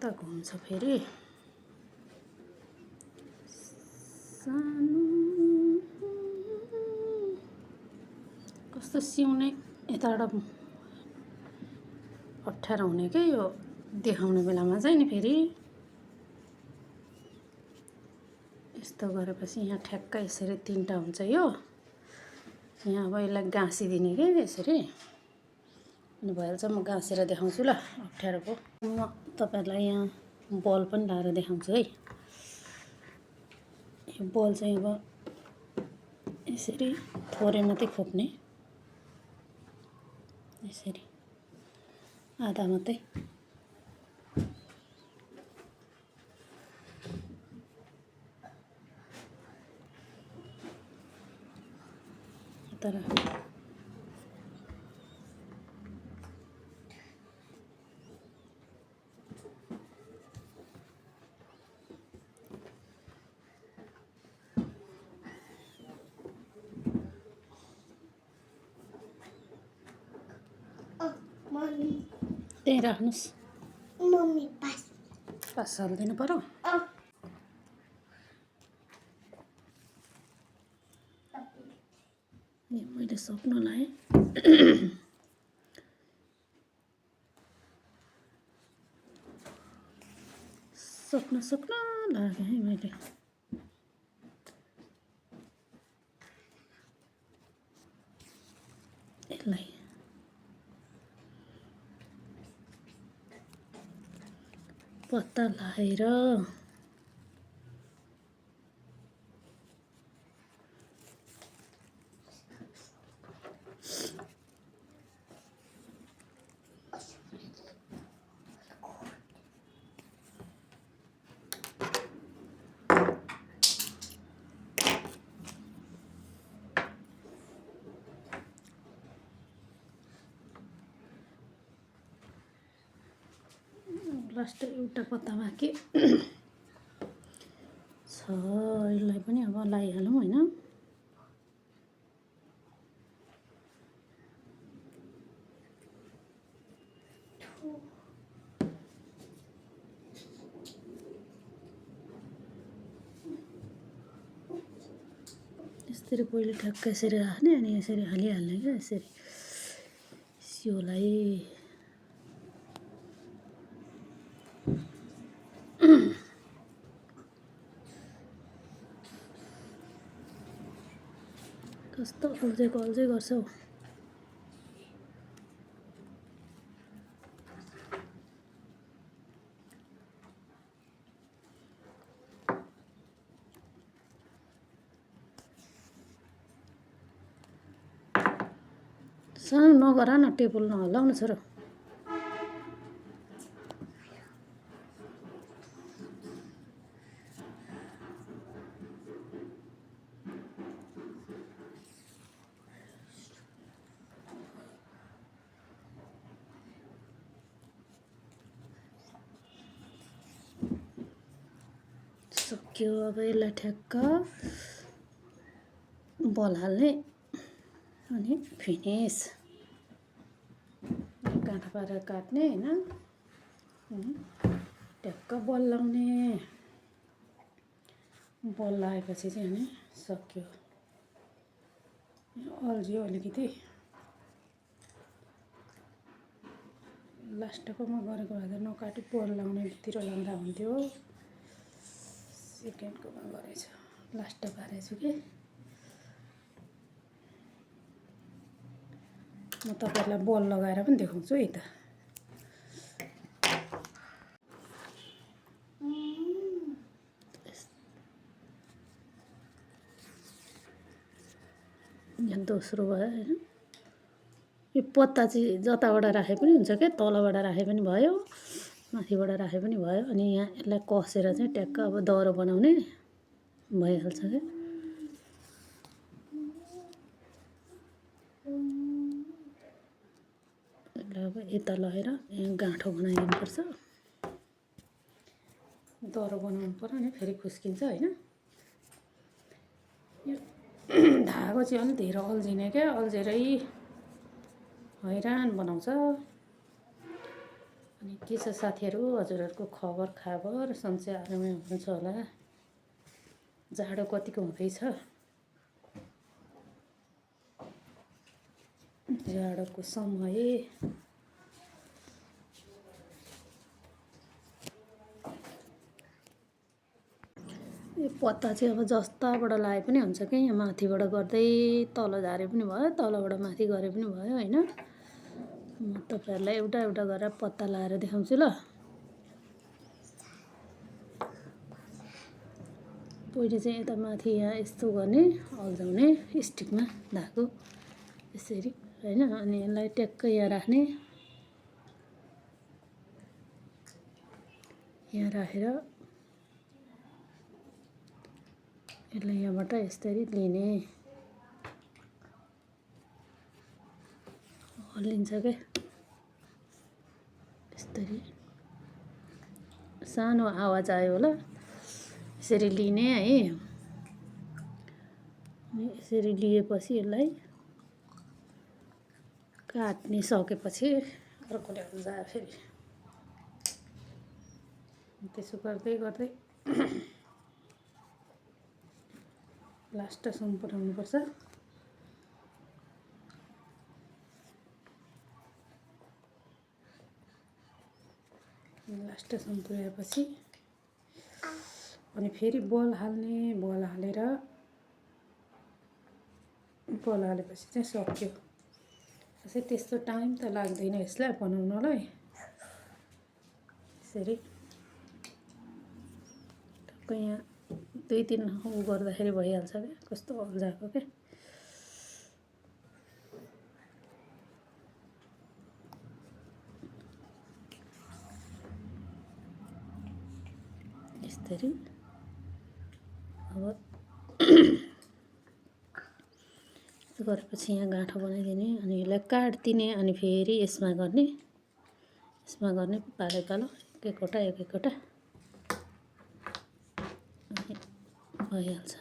कता घुम्छ फेरि सानो कस्तो सिउने यताबाट अप्ठ्यारो हुने के यो देखाउने बेलामा चाहिँ नि फेरि यस्तो गरेपछि यहाँ ठ्याक्क यसरी तीनटा हुन्छ यो यहाँ अब यसलाई गाँसिदिने के यसरी अनि भइहाल्छ। म गाँसेर देखाउँछु ल अप्ठ्यारोको। म तपाईहरुलाई यहाँ बल पनि लाएर देखाउँछु है। यो बल चाहिँ अब यसरी थोरै मात्रै खोप्ने यसरी आधा मात्रै तर त्यही राख्नुस् मम्मी पास हाल्दिनु पर्यो। मैले सक्न लाएँ सक्न लाग्यो है मैले। यसलाई पत्ता लाएर लास्ट एउटा पत्ता बाँकी छ। यसलाई पनि अब लगाइहालौँ हैन। यसरी पहिले ठ्याक्क यसरी राख्ने अनि यसरी हालिहाल्ने क्या यसरी सियोलाई कस्तो अल्झेको अल्झै गर्छ हौ। सानो नगर न टेबल नहल्लाउनु छोरो। सक्यो अब यसलाई ठ्याक्क बल हाल्ने अनि फिनिस। काँटा पारेर काट्ने हैन अनि ठ्याक्क बल लाउने। बल लगाएपछि चाहिँ अनि सक्यो। अल्झियो अलिकति लास्टकोमा गरेको भए त नकाटी बल लाउनेतिर लाउँदा हुन्थ्यो। सेकेन्डकोमा गरेछ लास्ट पारेछु कि। म तपाईहरुलाई बल लगाएर पनि देखाउँछु है त। यहाँ दोस्रो भयो हैन। यो पत्ता चाहिँ जताबाट राखे पनि हुन्छ के तलबाट राखे पनि भयो माथिबाट राखे पनि भयो। अनि यहाँ यसलाई कसेर चाहिँ ट्याक्क अब दह्रो बनाउने भइहाल्छ के। अब यता लगेर यहाँ गाँठो बनाइदिनुपर्छ। दह्रो बनाउनु पर्यो नि फेरि खुस्किन्छ हैन। यो धागो चाहिँ अलि धेरै अल्झिने क्या अल्झेरै हैरान बनाउँछ। अनि के छ साथीहरू, हजुरहरूको खबर खाबर सन्चै आरामै हुनुहुन्छ होला। जाडो कतिको हुँदैछ, जाडोको समय। यो पत्ता चाहिँ अब जस्ताबाट लाए पनि हुन्छ कि, यहाँ माथिबाट गर्दै तल झारे पनि भयो, तलबाट माथि गरे पनि भयो होइन। म तपाईँहरूलाई एउटा एउटा गरेर पत्ता लाएर देखाउँछु ल। पहिले चाहिँ यता माथि यहाँ यस्तो गर्ने, अल्झाउने स्टिकमा धागो यसरी होइन। अनि यसलाई ट्याक्कै यहाँ राख्ने, यहाँ राखेर यसलाई यहाँबाट यसरी लिने, हल्लिन्छ क्या यसरी। सानो आवाज आयो होला, यसरी लिने है। अनि यसरी लिएपछि यसलाई काट्ने सकेपछि अर्कोले हल्झायो फेरि। त्यसो गर्दै गर्दै लास्टसम्म पुर्याउनुपर्छ। लास्टसम्म पुर्याएपछि अनि फेरि बल हाल्ने, बल हालेर बल हालेपछि चाहिँ सक्यो। यसै त्यस्तो टाइम त लाग्दैन यसलाई बनाउनलाई। यसरी टक्कै यहाँ 2-3 उ गर्दाखेरि भइहाल्छ क्या, कस्तो अल्झाएको क्या। यसरी अब यस्तो गरेपछि यहाँ गाँठो बनाइदिने, अनि यसलाई काटिदिने, अनि फेरि यसमा गर्ने, पालो पालो एक एकवटा अनि भइहाल्छ।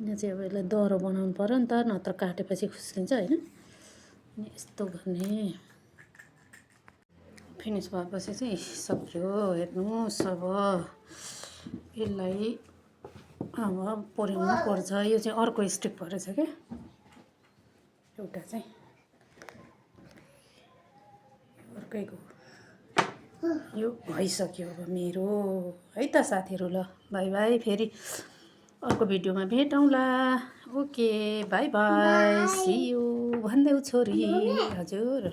यहाँ चाहिँ अब यसलाई दह्रो बनाउनु पऱ्यो नि त, नत्र काटेपछि खुस्किन्छ होइन। अनि यस्तो गर्ने, फिनिस भएपछि चाहिँ सक्यो। हेर्नुहोस् अब यसलाई अब पुर्याउनु पर्छ। यो चाहिँ अर्को स्टेप परेछ क्या, एउटा चाहिँ अर्कैको यो भइसक्यो अब मेरो है त साथीहरू। ल बाई बाई, फेरि अर्को भिडियोमा भेटौँला। Okay bye bye, see you भन्देऊ छोरी। हजुर।